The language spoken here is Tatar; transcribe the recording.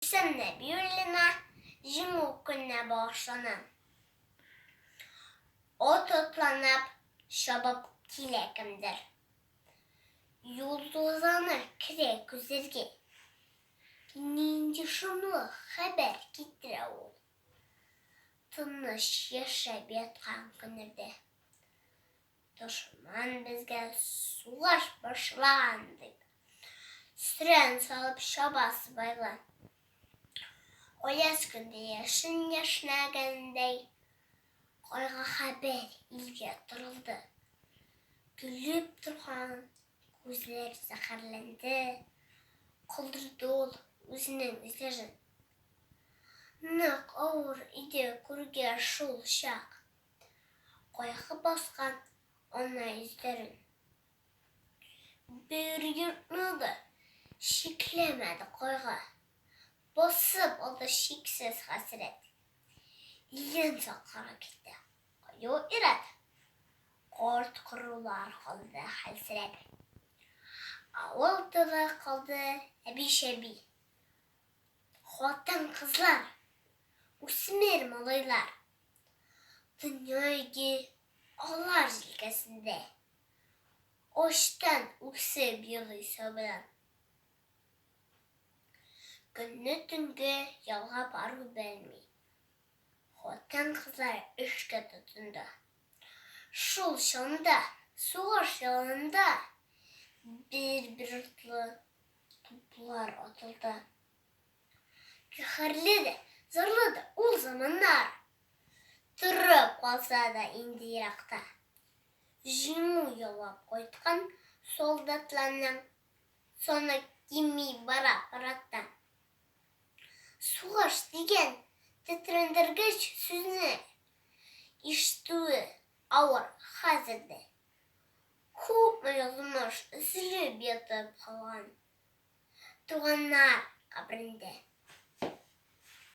Гөлсем Нәбиуллина Җиңү көненә багышлана. Ат атланып, чабып килә кемдер. Юл тузаны керә күзләргә. Нинди шомлы хәбәр китерә ул. Тыныч яшәп яткан көннәрдә. Дошман безгә сугыш башлаган дип, сөрән салып чаба сыбайлы. Аяз көндә яшен яшьнәгәндәй, кайгы хәбәр илгә таралды. Көлеп торган күзләр зәһәрләнде, калдырды ул үзенең эзләрен. Нык авыр иде күргә шул чак. Кайгы баскан ана йөзләрен. Бер йортны да чикләмәде кайгы. Басып алды чиксез хәсрәт. Илен сакларга китте кыю ир-ат. Карт-корылар калды хәлсерәп. Авыл тулы калды әби-чәби. Хатын-кызлар, үсмер малайлар. Дөнья йөге алар җилкәсендә. Ачтан үксеп елый сабыйлар. Көнне төнгә ялгап ару белми. Хатын-кызлар эшкә тотынды. Шул чанда, сугыш яланында бер-бер артлы туплар атылды. Каһәрле дә, зарлы да ул заманнар. Торып калса да инде еракта. Җиңү яулап кайткан солдатларның саны кими бара парадта. Сугыш дигән тетрәндергеч сүзне ишетүе авыр хәзер дә. Күпме язмыш өзелеп ятып калган. Туганнар каберендә.